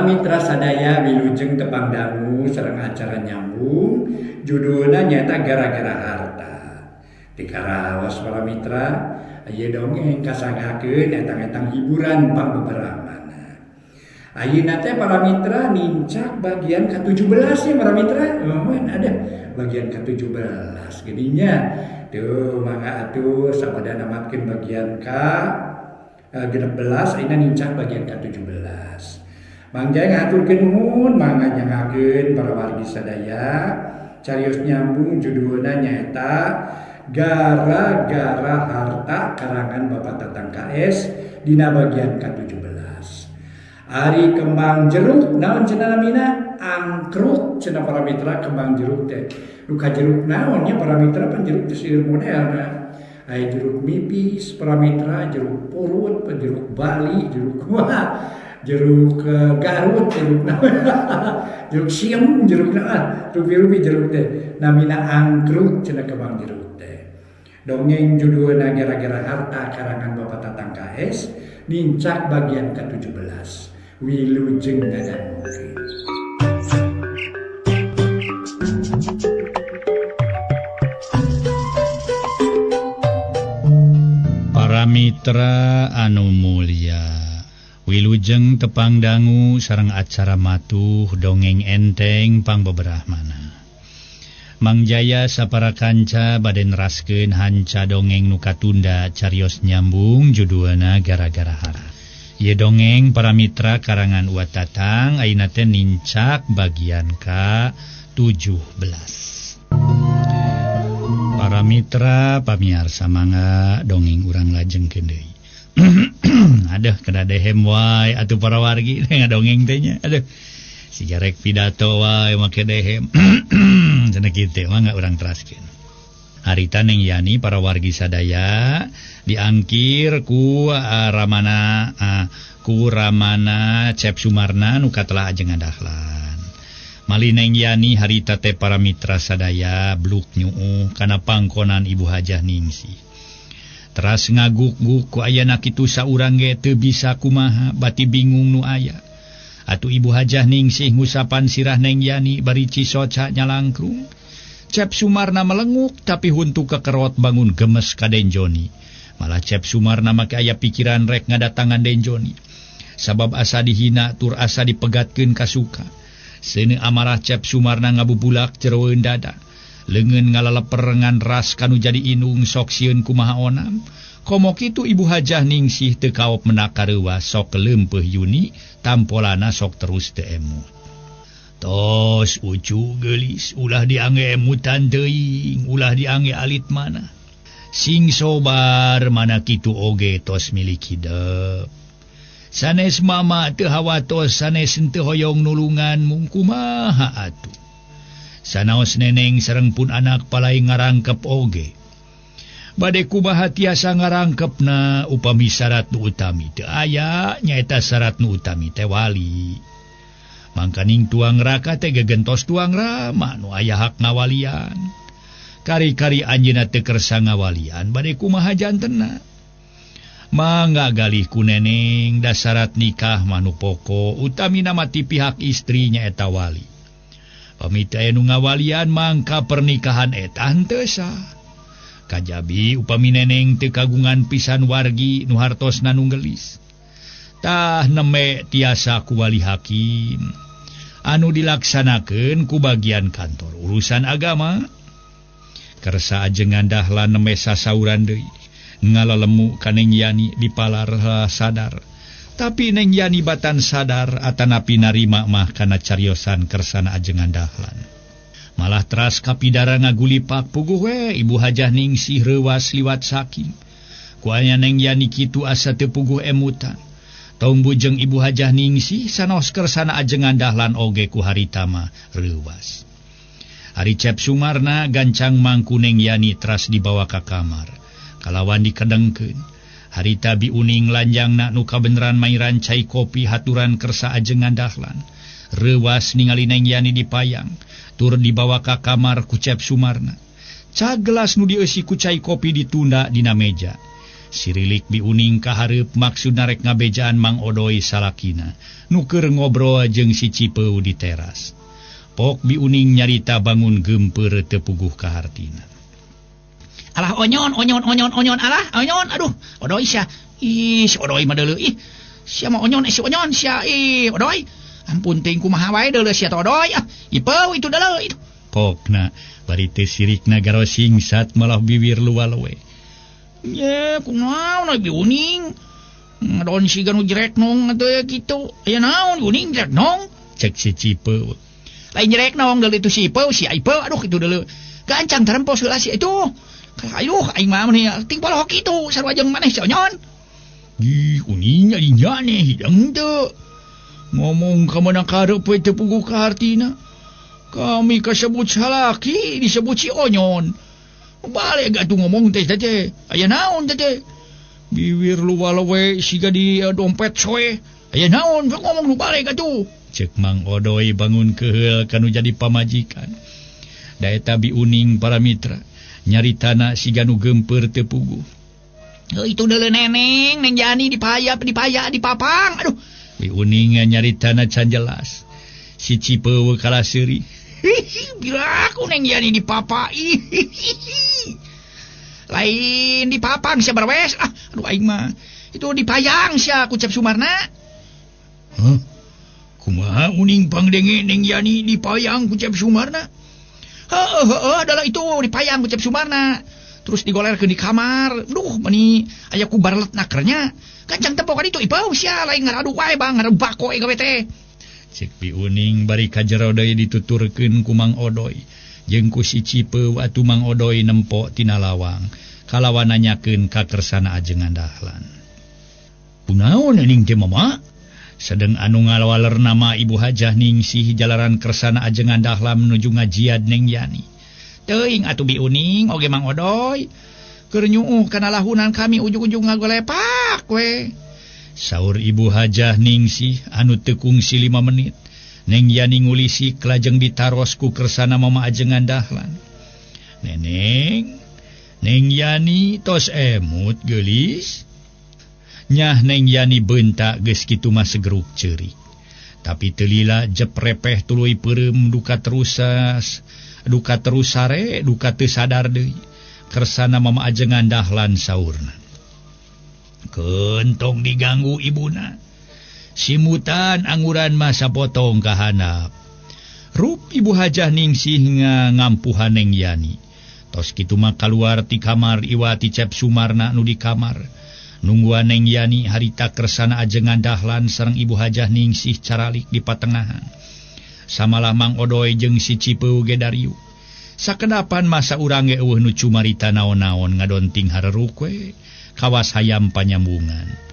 Mitra sadaya, wilujeng tepang dangu sareng acara nyambung, judulna nyaeta Gara-gara Harta. Di karaos para mitra, ieu dongeng kasagakeun etang-etang hiburan pangbeberahmana. Ayeuna teh para mitra nincak bagian ke-17 ya para mitra. Oh, ada bagian ke-17 geuning nya. Tuh mangga atuh sabada namatkeun bagian ka 16, ayeuna nincak bagian ke-17. Mang Jaya ngahaturkeun nuhun, mangga nyanggakeun para wargi sadaya. Carios nyambung judulna nyaeta Gara-gara Harta karangan Bapak Tatang KS dina bagian ke-17. Ari kembang jeruk naon cenah namina? Angkruk cenah para mitra kembang jeruk teh. Luka jeruk naon nya para mitra, pan jeruk teh seueur modelna. Aya jeruk nipis para mitra, jeruk purut, jeruk Bali, jeruk kumaha, jeruk Garut, jeruk naon, jeruk siem, jeruk naon, rupi-rupi jeruk teh. Namina angkruk cenah kembang jeruk teh. Dongeng judulna Gara-gara Harta karangan Bapak Tatang KS nincak bagian ke-17. Wilujeng ngadangukeun. Para mitra anu mulia, wilujeng tepang dangu sareng acara matuh dongeng enteng pangbeberahmana. Mang Jaya sapara kanca bade neraskeun hanca dongeng nu katunda carios nyambung judulna Gara-gara Harta. Ieu dongeng para mitra karangan Wa Tatang, ayeuna teh nincak bagian ka 17. Para mitra pamiarsa mangga dongeng urang lajengkeun deui. Aduh, kena dehem wae atuh para wargi ngadongeng teh nya. Aduh, si jarek pidato wae make dehem. Cenah kitu mangga urang teraskeun. Harita Neng Yani para wargi sadaya diangkir ku Ramana, ku Ramana Cep Sumarna nu katelah ajengan Dahlan. Mali Neng Yani harita teh para mitra sadaya bluk nyuuh kana pangkonan Ibu Hajah Ningsih. Teras ngaguk-guk ku ayana kitu saurang ge teu bisa kumaha bati bingung nu aya. Atuh Ibu Hajah Ningsih ngusapan sirah Neng Yani bari cisoca nyalangkrung. Cep Sumarna melenguk tapi huntu kekerot bangun gemes ka Den Joni. Malah Cep Sumarna make aya pikiran rek ngadatangan Den Joni. Sabab asa dihina tur asa dipegatkeun kasuka. Seuneu amarah Cep Sumarna ngabubulak jeroeun dada. Leungeun ngalaleper ngan ras kanu jadi inung sok sieun kumaha onam. Komo kitu Ibu Hajah Ningsih teu kaop menak kareuwas sok leumpeuh Yuni tampolana sok terus teu emut. Tos ucu geulis ulah diangge emutan teuing, ulah diangge alit mana. Sing sobar mana kitu oge tos milik hidep. Sanes mama teu hawatos sanes henteu hoyong nulungan mung kumaha atuh. Sanaos neneng sareng pun anak palai ngarangkep oge. Bade kumaha tiasa ngarangkepna upami syarat nu utami teu aya, nyaeta syarat nu utami teh wali. Mangkaning tuang raka teh gegentos tuang rama nu aya hak ngawalian. Kari-kari anjeunna teu kersa ngawalian bade kumaha jantenna. Mangga galih ku neneng da syarat nikah mah nu pokok utamina mah ti pihak istri nyaeta wali. Pami teu aya nu ngawalian mangka pernikahan eta henteu sah. Kajabi upami neneng teu kagungan pisan wargi nu hartosna nu geulis. Tah neme tiasa ku wali hakim anu dilaksanakeun ku bagian kantor urusan agama. Kersa ajengan Dahlan neme sasauran deui ngalalemu ka Neng Yani dipalar sadar. Tapi Neng Yani batan sadar atanapi narima mah kana cariosan kersana ajengan Dahlan. Malah teras kapidara ngagulipak puguh we Ibu Hajah Ningsih reuwas liwat saking. Ku aya Neng Yani kitu asa teu puguh emutan. Tong bujeng Ibu Hajah Ningsih sanos kersana ajengan Dahlan oge ku harita mah reuwas. Ari Cep Sumarna gancang mangku Neng Yani teras dibawa ka kamar. Kalawan dikedengkeun. Harita biuning lanjangna nu kabeneran mairan cai kopi haturan kersa ajengan Dahlan. Reuwas ningali Neng Yani dipayang, tur dibawa ka kamar ku Cep Sumarna. Cagelas nu dieusi ku cai kopi ditunda dina meja. Sirilik biuning kahareup maksud narek ngabejaan Mang Odoy salakina nu keur ngobrol jeung si Cipeu di teras. Pok biuning nyarita bangun geumpeur teu puguh kahartina. Alah onyon onyon onyon onyon alah onyon aduh Odoy sia. Ih si Odoy mah deuleu ih. Sia mah onyon si onyon sia ih Odoy. Ampun teuing kumaha wae deuleu sia teh Odoy ah. Ipeu itu deuleu itu. Pokna bari teu sirikna garosing sat malah biwir luwalowe. Ye, kunaon we biuning. Ngadon siga nu jerek nong atuh kitu. Aya naon uning jerek nong? Cek si Cipeu. Lain jerek nong deuleu itu si Ipeu, si Ipeu aduh kitu deuleu. Gancang terempos heula si itu. Ayuh aing mah meni ting polohok kitu sarua jeung maneh si onyon. Ih, uning nya nih hidang teu. Ngomong ka mana karep we teu puguh ka hartina. Kami kasebut salaki disebut si onyon. Balik atuh ngomong teh teh. Aya naon teh teh? Biwir lu walawe siga di dompet soe. Aya naon sok ngomong nu balik atuh. Cek Mang Odoy bangun keheul kanu jadi pamajikan. Da eta biuning para mitra nyaritana siga nu geumpeur teu puguh. Heuh itu deuleu neneng, Neng Yani dipaya dipaya dipapang. Aduh, biuning nyaritana can jelas. Si Cipeu kalah seuri. Bila aku Neng Yani dipapai. Lain dipapang sia berwes. Ah, aduh aing mah. Itu dipayang sia ku Cep Sumarna. Hah? Kumaha uning pangdenge Neng Yani dipayang ku Cep Sumarna? Heuh heuh adalah itu dipayang ku Cep Sumarna. Terus digolerkeun di kamar. Duh, meni aya ku barlet nakernya. Kancang tempo ka ditu ipau sia lain ngaradu wae bang, ngaradu bako gawe teh. Cek biuning bari kajero deui dituturkeun ku Mang Odoy jeung ku si Cipeu atuh Mang Odoy nempo tina lawang kalawan nanyakeun ka Kersana ajengan Dahlan. Kunaon euning teh mama? Sedeng anu ngalawaler nama Ibu Hajah Ningsih jalaran Kersana ajengan Dahlan menuju ngajiad Neng Yani. Teuing atuh biuning oge Mang Odoy keur nyuuh kana lahunan kami ujug-ujug ngagolepak we. Saur Ibu Hajah Ningsih anu teu kungsi 5 menit. Neng Yani ngulisik lajeng ditaros ku Kersana mama ajengan Dahlan. Neneng, Neng Yani tos emut geulis. Nyah Neng Yani bentak geus kitu mah segeruk ceurik. Tapi teu lila jep repeh tuluy peureum duka terusas, duka terus sare, duka teu sadar deui. Kersana mama ajengan Dahlan saurna. Kentong diganggu ibuna. Simutan angguran masa potong kahanap. Rup Ibu Hajah Ningsih ngampuhan Neng Yani. Tos kitu mah kaluar ti kamar iwati Cep Sumarna nu di kamar. Nungguan Neng Yani harita Kersana ajengan Dahlan sareng Ibu Hajah Ningsih caralik di patengahan. Samalah Mang Odoy jeung si Cipeu ge dariu. Sakedapan masa urang ge eueuh nu cumarita naon-naon ngadonting hareruk we. Kawas hayam panyambungan.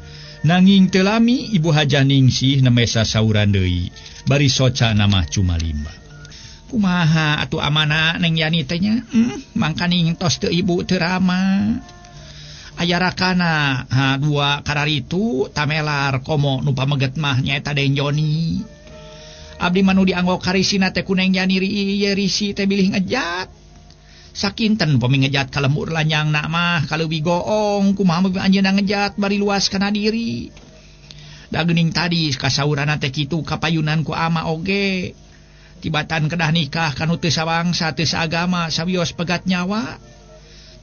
Nanging teu lami Ibu Hajah Ningsih nemesa sauran deui, bari soca namah cumalimba. Kumaha atuh amana Neng Yani teh nya? Mangkaning tos teu ibu teu rama. Aya rakana ha dua kararitu tamelar komo nu pameget mah nyaeta Den Joni. Abdi mah nu dianggo karisina teh ku Neng Yani ieu risi teh bilih ngejat. Sakinten pami ngejat ka lembur lanyang nak mah kaleuwih goong kumaha mah anjeunna ngejat bari luas kana diri. Da geuning tadi kasauranna teh kitu kapayunan ku ama oge. Tibatan kedah nikah kanu teu sawangsa teu saagama sawios pegat nyawa.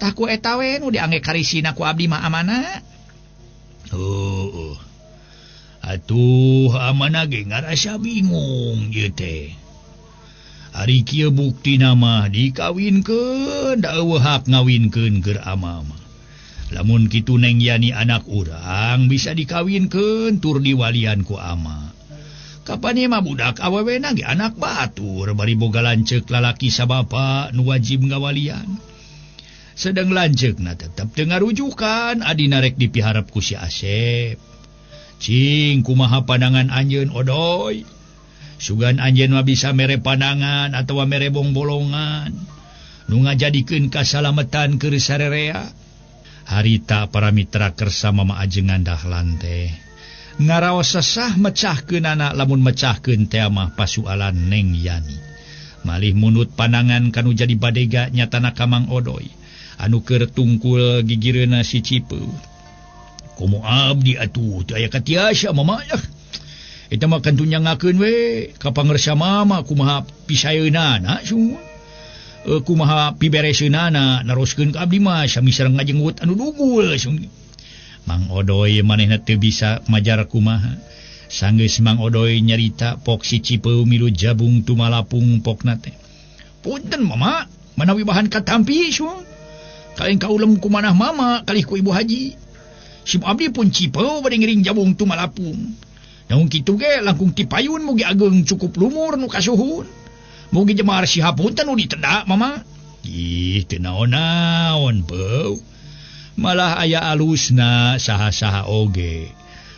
Tah ku eta we nu diangge karisina ku abdi mah amana. Heuh. Atuh amana ge ngarasa bingung ieu teh. Ari kieu buktina mah dikawinkeun da eueuh hak ngawinkeun keur ama mah. Lamun kitu Neng Yani anak urang bisa dikawinkeun tur diwalian ku ama. Kapan ieu mah budak awewena ge anak batur bari boga lanceuk lalaki sabapa nu wajib ngawalian. Sedang lanceukna tetep teu ngarujukan adina rek dipiharep ku si Asep. Cing kumaha pandangan anjeun Odoy? Sugan anjeun mah bisa mere pandangan atawa mere bongbolongan nu ngajadikeun kasalametan keur sarerea. Harita para mitra kersa mama ajengan Dahlan teh ngaraos sesah mecahkeunana lamun mecahkeun teh mah pasualan Neng Yani. Malih munut pandangan kanu jadi badega nyatana ka Mang Odoy anu keur tungkul gigireuna si Cipeu. Komo abdi atuh teu aya katiasa mama lah. Eta mah kantu nyangakeun we ka pangersa mama kumaha pisaeunana sungguh. Kumaha pibereseunana naroskeun ka abdi mah sami sareng ngajenggut anu dugul sungguh. Mang Odoy manehna teu bisa majar kumaha. Sanggeus Mang Odoy nyarita pok si Cipeu milu jabung tumalapung pokna teh. Punten mama, manawi bahan katampi sung. Kaleng kaulem kumanah mama kalih ku ibu haji. Sim abdi pun Cipeu bade ngiring jabung tumalapung. Namun kitu ge langkung tipayun mugi ageng cukup lumur nu kasuhun. Mugi jemar si hapunten nu ditedak mama. Ih teu naon-naon beu. Malah aya alusna saha-saha oge.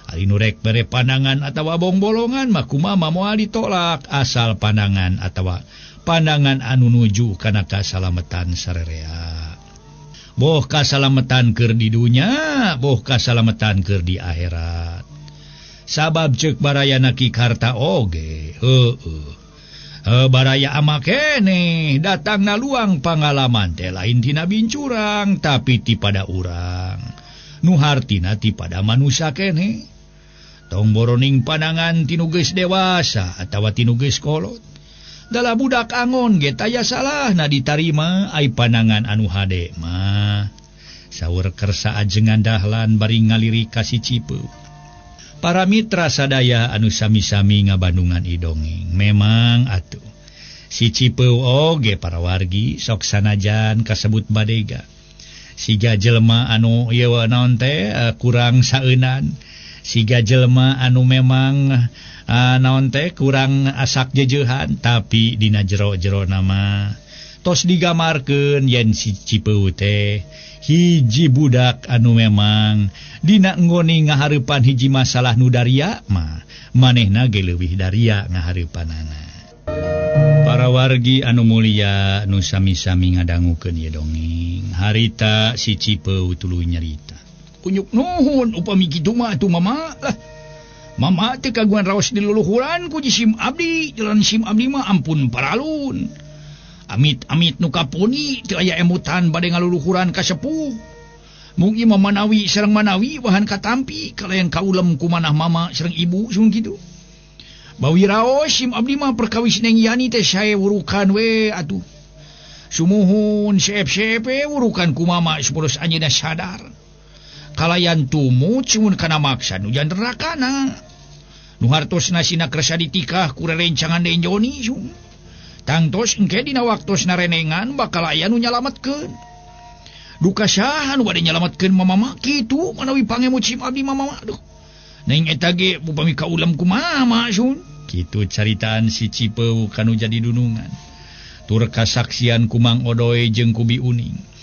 Ari nu rek bere pandangan atawa bongbolongan mah kumaha moal ditolak asal pandangan atawa pandangan anu nuju kana kasalametan sarerea. Boh kasalametan keur di dunya, boh kasalametan keur di akhirat. Sabab ceuk barayana Ki Karta oge, heueuh. Baraya ama keneh datangna luang pangalaman teh lain tina bincurang tapi ti pada urang. Nu hartina ti pada manusia keneh. Tong boroning pandangan tinu geus dewasa atawa tinu geus kolot. Dala budak angon ge taya salahna ditarima ai pandangan anu hade mah. Saur kersa ajengan Dahlan bari ngalirik ka si Cipeu. Para mitra sadaya anu sami-sami ngabandungan idongeng. Memang atuh si Cipeu oge para wargi sok sanajan kasebut badega. Siga jelema anu ieu naon teh kurang saeunan. Siga jelema anu memang naon teh kurang asak jejehan tapi dina jero-jero nama tos digamarkeun yen si Cipeu teh hiji budak anu memang dina nggoni ngahareupan hiji masalah nu daria mah manehna ge leuwih daria ngahareupanana. Para wargi anu mulia nu sami-sami ngadangukeun ieu dongeng harita si Cipeu tuluy nyarita. Kunyuk nuhun upami kitu mah atuh mama lah. Mama teh kagungan raos di luluhuran ku sim abdi, jalan sim abdi mah ampun paralun. Amit-amit nu kapuni teu aya emutan bade ngaluluhuran ka sepuh. Mung ieu manawi sareng manawi bahan katampi kalayan kaulem ku manah mama sareng ibu sun kitu. Bawi raos sim abdi mah perkawis Neng Yani teh sae wurukan we atuh. Sumuhun seep-seep wurukan ku mama supados anjeunna sadar. Kalayan tumut sumun kana maksa nu janten rakana. Nu hartosna sina kersa ditikah ku rerencangan Den Joni sun. Tangtos engke dina waktosna renengan bakal aya nu nyalametkeun. Duka saha nu bade nyalametkeun mama kitu manawi pangemut sim abdi mama aduh. Neng eta ge upami kaulem ku mama sun. Kitu caritaan si Cipeu kanu jadi dunungan. Tur kasaksian ku Mang Odoy jeung ku Bi Uning.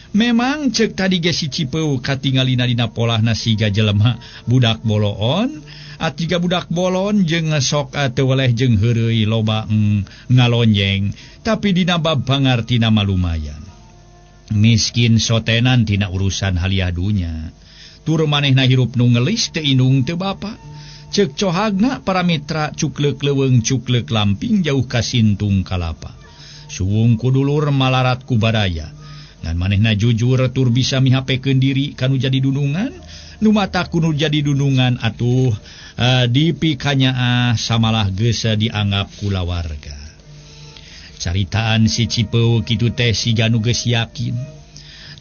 Memang cek tadi ge si Cipeu katingalina dina polahna siga jelema budak boloon. Atiga budak bolon jeung sok teu weleh jeung heureuy loba ngalonjeng tapi dina bab pangartina mah lumayan. Miskin sotenan tina urusan haliah dunya. Tur manehna hirup nu ngelis teu indung teu bapa. Cek cohagna para mitra cukleuk leuweung cukleuk lamping jauh ka sintung kalapa. Suwung ku dulur malarat ku baraya. Ngan manehna jujur tur bisa mihapekeun diri kanu jadi dunungan. Nu mata kuno jadi dunungan atuh dipikanyaah samalah geus dianggap kulawarga. Caritaan si Cipeu kitu teh siga nu geus yakin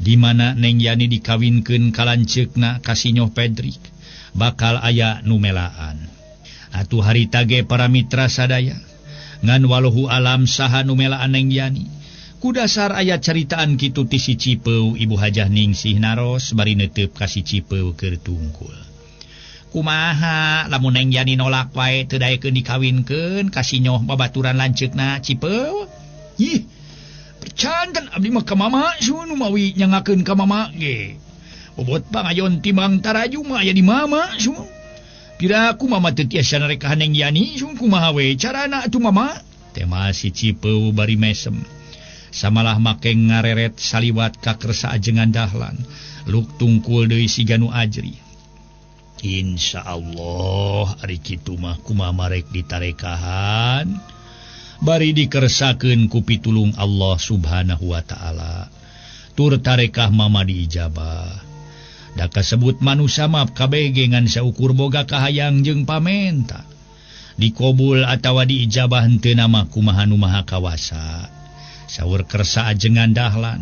di mana Neng Yani dikawinkeun ka lanceukna ka Sinyoh Pedrik bakal aya nu melaan. Atuh harita ge para mitra sadaya ngan waluhu alam saha nu melaan Neng Yani. Ku dasar aya caritaan kitu ti si Cipeu Ibu Hajah Ningsih naros bari neuteup ka si Cipeu keur tungkul. Kumaha lamun Neng Yani nolak wae teu daekeun dikawinkeun ka Sinyoh babaturan lanceukna Cipeu? Ih, percanten abdi mah ka mama sun mawi nyangakeun ka mama ge. Bobot pangayon timbang taraju mah aya di mama sun. Piraku mama teu tiasa narekahan Neng Yani sun kumaha we carana atuh mama? Tema si Cipeu bari mesem. Samalah make ngareret saliwat ka kersa ajengan Dahlan. Luk tungkul deui siga nu ajri. Insyaallah ari kitu mah kumaha marek ditarekahan. Bari dikersakeun ku pitulung Allah Subhanahu wa taala. Tur tarekah mama diijabah. Da kasebut manusia mah kabeh ngan saukur boga kahayang jeung pamenta. Dikobul atawa diijabah henteu nama kumaha nu maha kawasa. Saur Kersa ajengan Dahlan.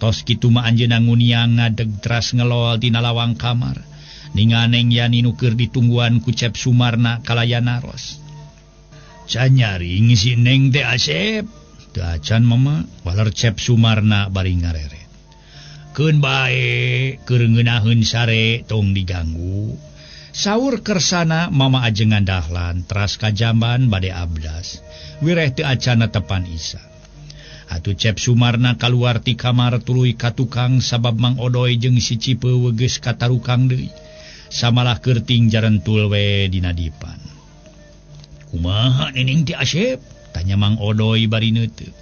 Tos kitu mah anjeunna nguniang ngadeg teras ngelol tina lawang kamar. Ningal Neng Yani nu keur ditungguan ku Cep Sumarna kalayan naros. Can nyaring si Neng teh Asep. Teu acan mama, waler Cep Sumarna bari ngareret. Keun bae keur ngeunaheun sare tong diganggu. Saur Kersana mama ajengan Dahlan teras kajamban bade abdas. Wireh teu acana tepan Isa. Atuh Cep Sumarna kaluar ti kamar tuluy ka tukang sabab Mang Odoy jeung si Cipeu geus katarukang deui. Samalah kerting jarentul we dina dipan. Kumaha Neneng teh Asep? Tanya Mang Odoy bari neuteup.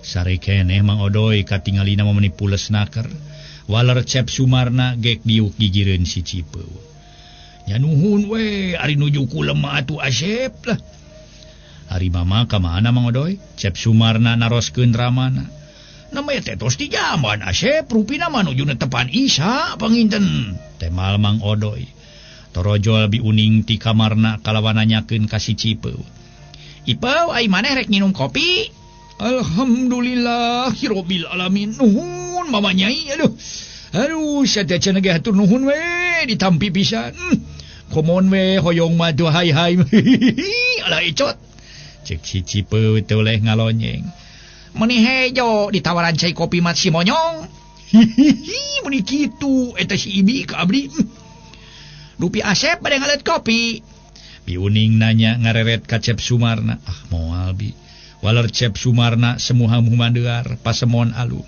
Sare keneh Mang Odoy katingalina mah meni pules naker. Waler Cep Sumarna gek diuk gigireun si Cipeu. Nya nuhun we ari nuju kulem mah atuh Asep lah. Ari mama ka mana Mang Odoy? Cep Sumarna naroskeun ramana. Namanya teh tos di jamban Asep, rupina mah nuju netepan Isa panginten. Temal Mang Odoy. Torojol biuning ti kamarna kalawan nanyakeun ka si Cipeu. Ipeu ai maneh rek nginum kopi? Alhamdulillahirabbil alamin. Nuhun mama nyai aduh. Aduh sia teh cenah ge hatur nuhun we ditampi pisan. Komon we hoyong mah tuh hai hai. Alah ecot. Cek si Cipeu teh oleh ngalonyeng. Meni hejo ditawaran cai kopi mat si monyong. Hihihi meni kitu eta si Ibi ka abdi. Rupi Asep bade ngaleut kopi. Biuning nanya ngareret ka Cep Sumarna. Ah moal bi. Waler Cep Sumarna semuha humandear pasemon alu.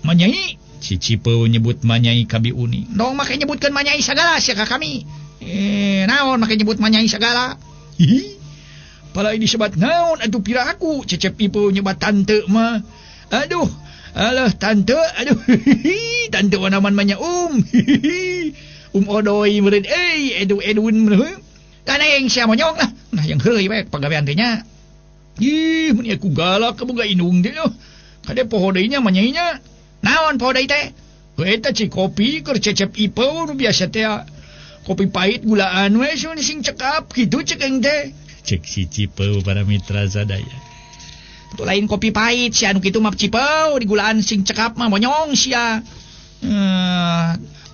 Manyai. Si Cipeu nyebut manyai ka Biuning. Dong make nyebutkeun manyai sagala sia ka kami. Naon make nyebut manyai sagala? Hihi. Palai disebat naon atuh pira aku Cecep Ipeu nyebat tante mah. Aduh, alah tante, aduh tante wanaman manya Um Odoy meureun euy edu-edun meureun. Kaneng sia monyong lah. Nah yang heureuy we pagawean teh nya. Ih, mun aku galak boga indung teh. Kade poho deui nya manyai nya. Naon poho deui teh? Eta ci kopi keur Cecep Ipeu nu biasa teh. Kopi pahit gulaan we sing cekap kitu cek aing teh. Cek si Cipeu para mitra sadaya. Itu lain kopi pahit sia anu kitu mah Cipeu digulaan sing cekap mah monyong sia.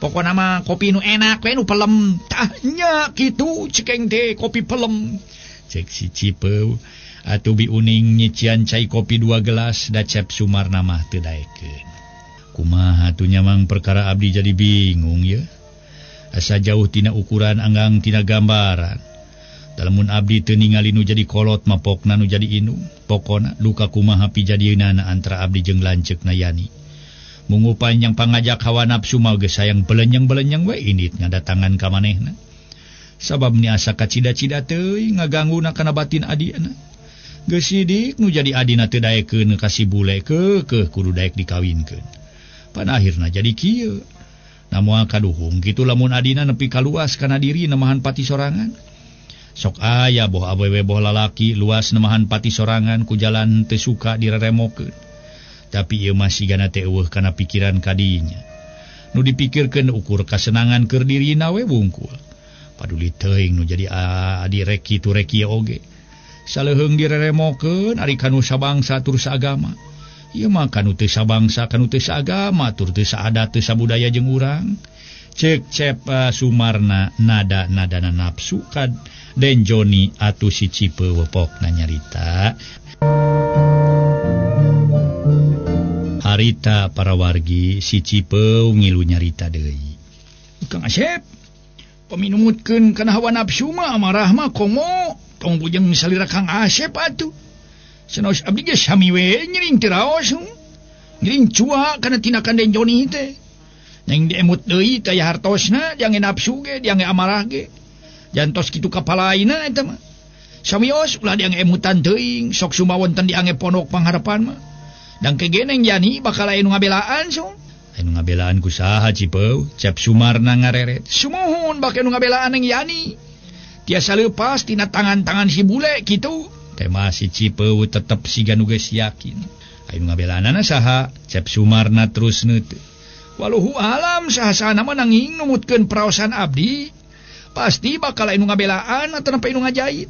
Pokona mah kopi nu enak we nu pelem. Tah nya kitu cek aing teh kopi pelem. Cek si Cipeu atuh biuning nyician cai kopi 2 gelas da Cep Sumarna mah teu daekeun. Kumaha atuh nya Mang perkara abdi jadi bingung ye. Asa jauh tina ukuran anggang tina gambaran. Lamun abdi teu ningali nu jadi kolot mah pokna nu jadi indung. Pokona duka kumaha pijadieunana antara abdi jeung lanceukna Yani. Mungu panjang pangajak hawa nafsu mah geus sayang belenyeng-belenyeng we indit ngadatangan ka manehna. Sabab ni asa kacida-cida teuing ngagangguna kana batin adina. Geus sidik nu jadi adina teu daekeun ka si bule keukeuh kudu daek dikawinkeun. Pan akhirna jadi kieu. Na moal kaduhung kitu lamun adina nepi kaluas kana diri nemahan pati sorangan. Sok aya boh awewe boh lalaki luas nemahan pati sorangan ku jalan teu suka direremokeun. Tapi ieu mah sigana teh eueuh kana pikiran kadinya. Nu dipikirkeun ukur kasenangan keur dirina we wungkul. Paduli teuing nu jadi adi reki tu reki oge. Saleuheung direremokeun ari kanu sabangsa tur saagama. Ieu mah kanu teu sabangsa kanu teu saagama tur teu saadat teu sabudaya jeung urang. Cek Cep Sumarna nada-nadana nafsu kad Den Joni atuh si Cipeu wepokna nyarita. Harita para wargi si Cipeu ngilu nyarita deui. Kang Asep, paminumutkeun kana hawa nafsu mah amarah mah komo tong bujeng salira Kang Asep atuh. Sanaos abdi ge sami we nyiring teu raos. Nyiring cua kana tinakan Den Joni teh. Neng diemut deui teh aya hartosna, diange nafsu ge, diange amarah ge. Jantos kitu kapalaina eta mah. Samios ulah diange emutan teuing, sok sumawonten diange pondok pangharapan mah. Dangke ge Neng Yani bakal aya nu ngabelaan so. Aya nu ngabelaan ku saha Cipeu? Cep Sumarna ngareret. Sumuhun bakal nu ngabelaan Neng Yani. Tiasa leupas tina tangan-tangan si bule kitu. Tema si Cipeu tetep siga nu geus yakin. Aya nu ngabelaanana saha? Cep Sumarna terus neuteut. Waluhu alam sahasana mah nanging numutkeun praosan abdi pasti bakal anu ngabelaan atawa anu ngajait.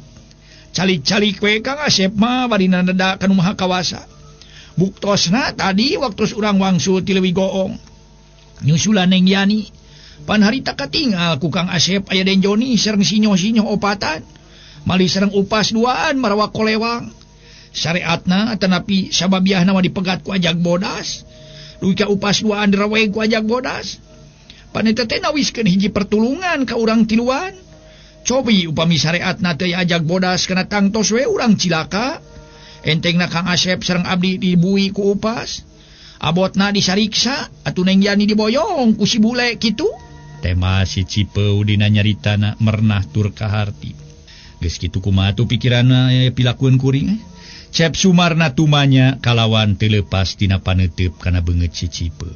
Calik-calik we Kang Asep mah bari nada ka nu maha kawasa. Buktosna tadi waktu urang wangsul ti Leuwi Goong nyusulan Neng Yani. Pan harita katingal ku Kang Asep aya Den Joni sareng sinyo-sinyo opatan. Mali sareng upas duaan marawa kolewang. Syariatna atanapi sababiahna mah dipegat ku ajag bodas. Dugi ka upas duaan diraweg ku ajag bodas. Paneta teh nawiskeun hiji pertulungan ka urang tiluan. Cobi upami syariatna teh ajag bodas kana tangtos we urang cilaka. Entengna Kang Asep sareng abdi dibui ku upas. Abotna disariksa atuh Neng Yani diboyong ku si bule kitu. Tema si Cipeu dina nyaritana mernah tur kaharti. Geus kitu kumaha tuh pikiranna pilakueun kuring eh? Cep Sumarna tumanya kalawan teu leupas tina paneuteub kana beungeut si Cipeu.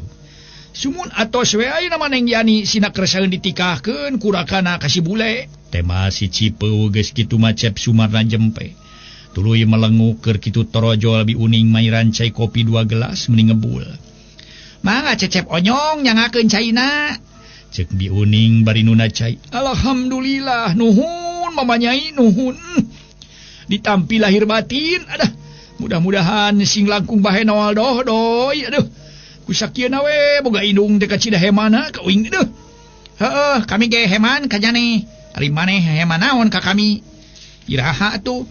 Sumun atos we ayeuna mah Neng Yani sina kersaeun ditikahkeun kurakana ka si bule. Tema si Cipeu geus kitu mah Cep Sumarna jempe. Tuluy melengu keur kitu torojol bi uning mairan cai kopi 2 gelas meni ngebul. Mangga Cecep onyong nyangakeun caina. Ceuk bi uning bari nuna cai. Alhamdulillah nuhun mamanyai nuhun. Ditampi lahir batin aduh mudah-mudahan sing langkung bahe nawal doh doi aduh kusakieuna we boga indung teh ka Cidahemana ka uing aduh heuh kami ge heman ka jane ari maneh heman naon ka kami iraha atuh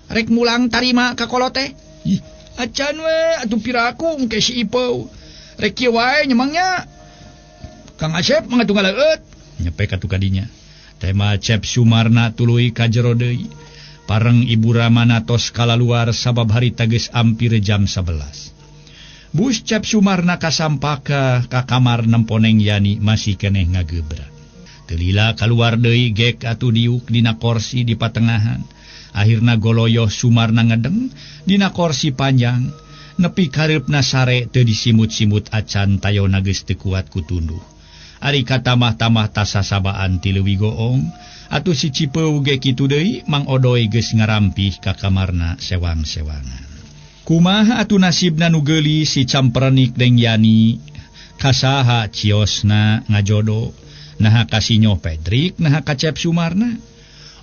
rek mulang tarima ka kolot teh ih acan we atuh piraku engke si Ipeu rek kieu wae nyemangnya Kang Asep mah atuh ngaleut nyepe ka kadinya. Tema Cep Sumarna tuluy ka jero deui. Pareng Ibu Ramana tos kalaluar sabab harita geus ampir jam 11. Bus Cep Sumarna kasampaka ka kamar nempo Neng Yani masih keneh ngagebra. Teu lila kaluar deui gek atuh diuk dina korsi di patengahan. Akhirna goloyoh Sumarna ngedeng dina korsi panjang. Nepi kareupna sare teu disimut-simut acan tayona geus teu kuat ku tunduh. Ari katamah-tamah tasasabaan ti Leuwi Goong. Atuh si Cipeu ge kitu deui Mang Odoy geus ngarampih ka kamarna sewang-sewangan. Kumaha atuh nasibna nu geulis si Campernik Neng Yani kasaha ciosna ngajodo naha ka Sinyo Pedrik naha ka Cep Sumarna.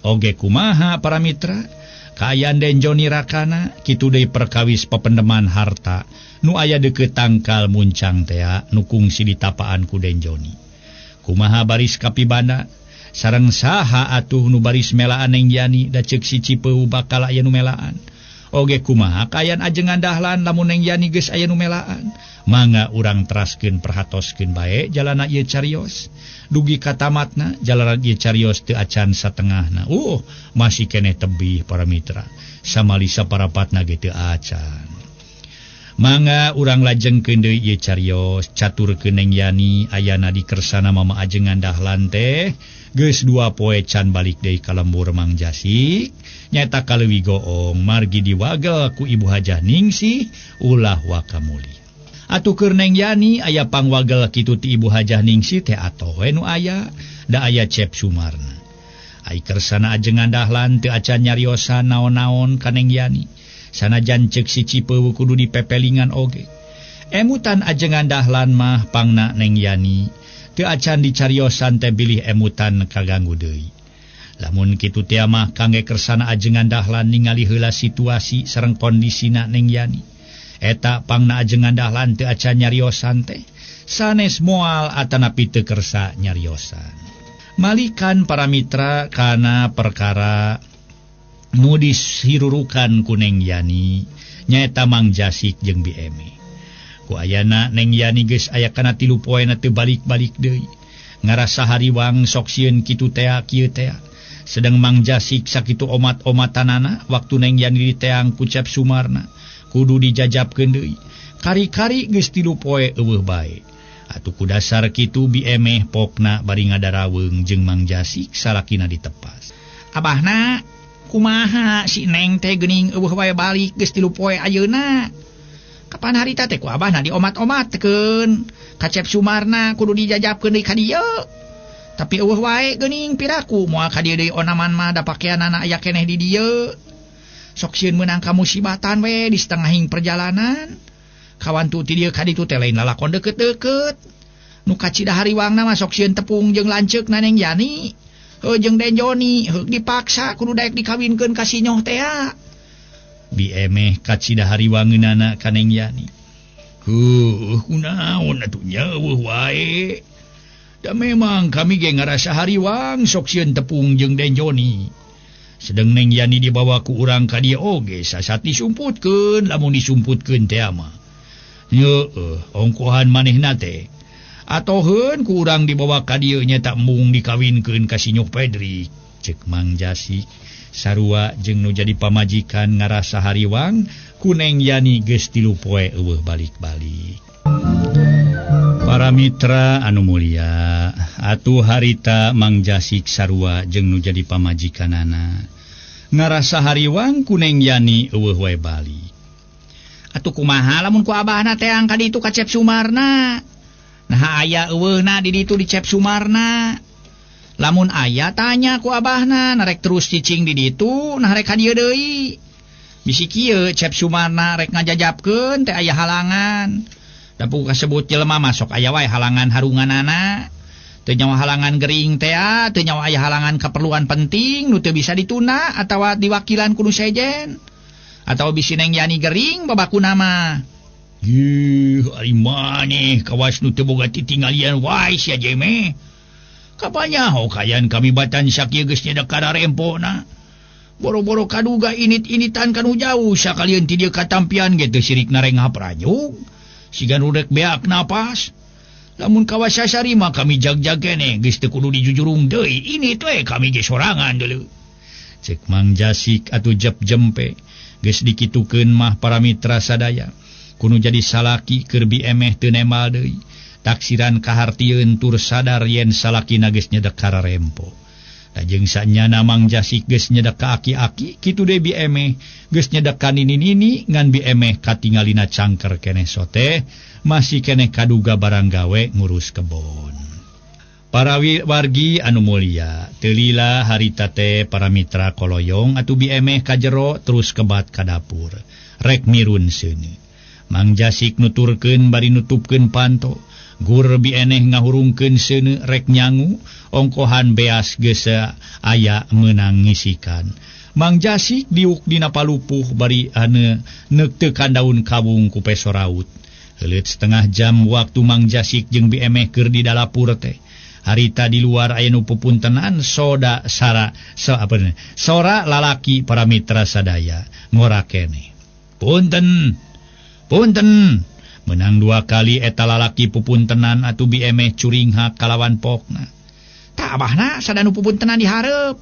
Oge kumaha para mitra kaayaan Den Joni Rakana kitu deui perkawis pependeman harta nu aya deukeut tangkal muncang tea nu kungsi ditapaan ku Den Joni. Kumaha baris kapibanda sareng saha atuh nu baris melaan Neng Yani da ceuk si Cipeu bakal aya nu melaan. Oge kumaha kaayaan ajengan Dahlan lamun Neng Yani geus aya nu melaan. Mangga urang teraskeun perhatoskeun bae jalana ieu carios. Dugi ka tamatna jalanan ieu carios teu acan satengahna. Masih keneh tebih para mitra. Samalisa parapatna ge teu acan. Mangga urang lajengkeun deui ieu carios caturkeun Neng Yani ayana di kersana mama ajengan Dahlan teh geus 2 poe can balik deui ka lembur Mang Jasik nyaeta ka Leuwi Goong margi diwagel ku Ibu Hajah Ningsih ulah wakamuli. Atuh keur Neng Yani aya pangwagel kitu ti Ibu Hajah Ningsih teh atoh we nu aya da aya Cep Sumarna. Ai kersana ajengan Dahlan teu acan nyariosan naon-naon ka Neng Yani. Sanajan ceuk si Cipeu kudu dipepelingan oge. Emutan ajengan Dahlan mah pangna Neng Yani teu acan dicariosan teh bilih emutan kaganggu deui. Lamun kitu teh mah kangge kersana ajengan Dahlan ningali heula situasi sareng kondisina Neng Yani. Eta pangna ajengan Dahlan teu acan nyariosan teh sanes moal atanapi teu kersa nyariosan. Malikan para mitra kana perkara nu dihirurukan ku Neng Yani nyaeta Mang Jasik jeung Bi Eme. Ku ayana Neng Yani geus aya kana 3 poena teu balik-balik deui. Ngarasa hariwang sok sieun kitu tea kieu tea. Sedang Mang Jasik sakitu omat-omatanana waktu Neng Yani diteang ku Cep Sumarna kudu dijajabkeun deui. Kari-kari geus 3 poe eueuh bae. Atuh ku dasar kitu Bi Emeh pokna bari ngadaraweung jeung Mang Jasik salakina ditepas. Abahna kumaha si Neng teh geuning eueuh wae balik geus 3 poe ayeuna. Kapan harita teh ku abahna diomat-omatkeun. Ka Cep Sumarna kudu dijajabkeun deui ka dieu. Tapi eueuh wae geuning piraku moal ka dieu deui onaman mah da pakeanana aya keneh di dieu. Sok sieun meunang kamusibatan we di setengahing perjalanan. Kawan tu ti dieu ka ditu teh lain lalakon deukeut-deukeut. Nu kacida hariwangna mah sok sieun tepung jeung lanceuk na Neng Yani. Heuh jeung Den Joni heuk dipaksa kudu daek dikawinkeun ka si Nyoh teh. Bi Emeh kacida hariwangeunana ka Neng Yani. Heuh kunaon atuh nya eueuh wae. Da memang kami ge ngarasa hariwang sok sieun tepung jeung Den Joni. Sedeng Neng Yani dibawa ku urang ka dieu oge sasat disumputkeun lamun disumputkeun teh mah. Heueuh ongkohan manehna teh. Atoheun ku urang dibawa ka dieu nya tak embung dikawinkeun ka si Nyoh Pedrik. Cek Mang Jasik sarua jeung nu jadi pamajikan ngarasa hariwang ku Neng Yani geus 3 poe eueuh balik-balik. Para mitra anu mulia, atuh harita Mang Jasik sarua jeung nu jadi pamajikanana ngarasa hariwang ku Neng Yani eueuh wae balik. Atuh kumaha lamun ku abahna teang ka ditu ka Cep Sumarna? Nah aya eueuhna di ditu di Cep Sumarna. Lamun aya tanya ku abahna narek terus cicing di ditu nah rek ka dieu deui. Bisi kieu Cep Sumarna rek ngajajabkeun teh aya halangan. Da puguh kasebut jelema masuk aya wae halangan harunganana. Teu nyawa halangan gering teh teu nyawa aya halangan keperluan penting nu teu bisa ditunda atawa diwakilan ku nu sejen. Atawa bisi Neng Yani gering babakuna mah. Yuh, ari maneh kawas nu teu boga titinggalian wae sia jeme. Kapanyaho kayan kami batan sakieu geus nyedek kararempona. Boro-boro kaduga init-initan kanu jauh sakalieun ti dieu katampian ge teu sirik narengah pranyug. Siga nu rek beak napas. Lamun kawas sasari mah kami jag-jag keneh geus teu kudu dijujurung deui. Ini teh kami ge sorangan deuleu. Cek Mang Jasik atuh jep jempe geus dikitukeun mah para mitra sadaya. Kuno jadi salaki keur Bi Emeh teu nembal deui. Taksiran kahartieun tur sadar yen salakina geus nyedek kararempo. Da jeung sanyana Mang Jasik geus nyedek ka aki-aki, kitu deui Bi Emeh geus nyedek ka nini-nini ngan Bi Emeh katingalina cangker keneh sote masih keneh kaduga barang gawe ngurus kebon. Para wargi anu mulia, teu lila harita teh para mitra koloyong atuh Bi Emeh ka jero terus kebat ka dapur. Rek mirun seuneu. Mang Jasik nuturkeun bari nutupkeun panto. Gur Bi Eneh ngahurungkeun seuneu rek nyangu, ongkohan beas geus aya meunang ngisikan. Mang Jasik diuk dina palupuh bari ane neukteukan daun kawung ku peso raut. Heuleut setengah jam waktu Mang Jasik jeung Bi Emeh keur di dalapur teh. Harita di luar aya nu pupuntenan soda sara so, apa nih? Sora lalaki para mitra sadaya ngora keneh. Punten. Punten. Menang 2 kali eta lalaki pupuntenan atuh Bi Emeh curinghak kalawan pokna. Tah abahna sadanu pupuntenan dihareup.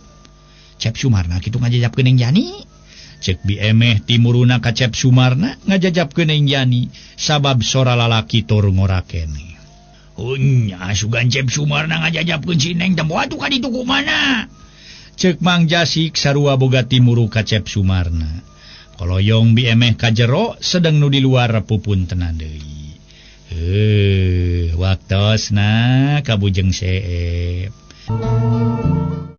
Cep Sumarna kitu ngajajabkeun Neng Yani. Cek Bi Emeh timuruna ka Cep Sumarna ngajajabkeun Neng Yani sabab sora lalaki tur ngora keneh. Unya sugan Cep Sumarna ngajajabkeun si Neng teh moal atuh ka ditu kumana. Cek Mang Jasik sarua boga timuru ka Cep Sumarna. Koloyong Bi Emeh ka jero sedeng nu di luar pupuntenan deui. Heuh, waktosna ka Bujeng Seep.